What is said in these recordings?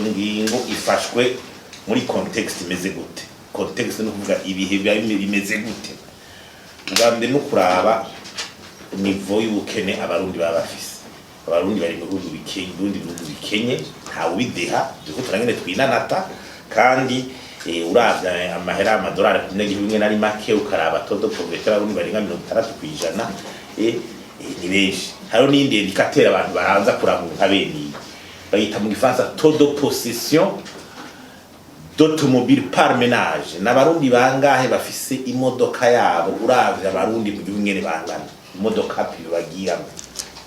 Iyo ngingo ifashwe muri contexte imeze gute? Contexte ni ukuvuga ibihe biba bimeze gute. Ubwa mbere no kuraba niveau y'ubukene Abarundi baba bafise. Abarundi bari mu bihugu bikenye, Burundi bihugu bikenye, ntawe ubideha. Turiko turangene twinanata kandi uravye amahera, amadolari ku munyagihugu imwe nari make, ukaraba taux de pauvreté, Abarundi barenga 60%, ni benshi. Hariho n'iyindi indicateur abantu baranza kuraba nka bene iyi, bayita mu Gifaransa taux de possession d'automobile par ménage. N'Abarundi bangahe bafise imodoka yabo? Uravye Abarundi mu gihugu ingene bangana, imodoka piyo bagiramo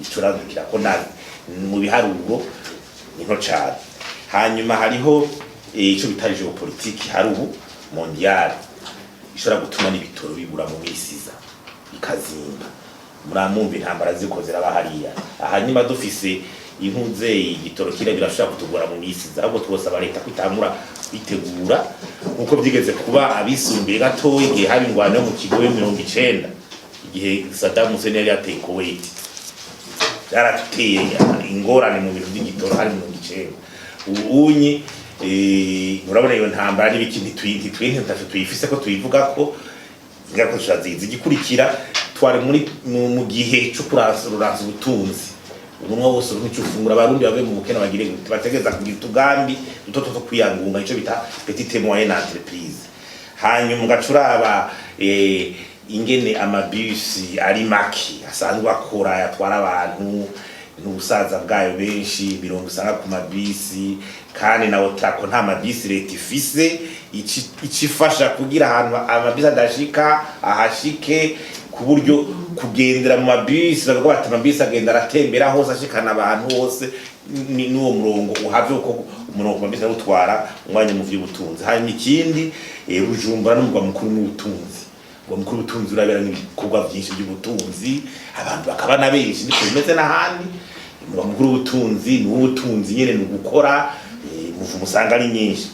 icurazukira ko nabi mu biharuro ni nto cane. Hanyuma hariho ico bita géopolitique, hari ubu mondiale ishobora gutuma n'ibitoro bibura mu misi iza, bikazimba. Muramumva intambara ziriko ziraba hariya. Hanyuma dufise intuze igitoro kira birashobora kutugora mu misi iza. Ahubwo twosaba leta kwitangura kwitegura, nkuko vyigeze kuba abisumbuye gatoya igihe haba ingwano yo mu Kigobe 90, igihe Saddam Hussein yari yateye Kuwait. Byarateye ingorane mu bintu by'igitoro hari 90. Ubu unyi murabona iyo ntambara n'ibiki, ntitwi tuyifise ko tuyivuga ko ingaruka turazizi. Igikurikira, twari muri mu gihe cyo kuransa ubutunzi, umunwa wose urimo ico ufungura. Abarundi bave mu bukene bagire gute? Bategereza kugira utugambi duto two kwiyangunga, ico bita petite moyenne entreprise. Hanyuma ugaca uraba ingene amabisi ari make asanzwe akora yatwara abantu n'ubusaza bwayo benshi, imirongo usanga ku mabisi. Kandi na Otraco nta mabisi leta ifise icifasha kugira ahantu amabisi adashika ahashike, ku buryo kugendera mu mabisi, bavuga bati amabisi agenda aratembera hose, ashikana abantu hose, n'uwo murongo uhave, uko umurongo ku mabisi awutwara umwanya mu vy'ubutunzi. Hanyuma ikindi, Bujumbura n'umugwa mukuru w'ubutunzi. Umugwa mukuru w'ubutunzi urabera n'ibikorwa vyinshi by'ubutunzi, abantu bakaba na benshi, niko bimeze n'ahandi. Umugwa mukuru w'ubutunzi ni uw'ubutunzi nyene, ni ugukora, muvumo usanga ari nyinshi.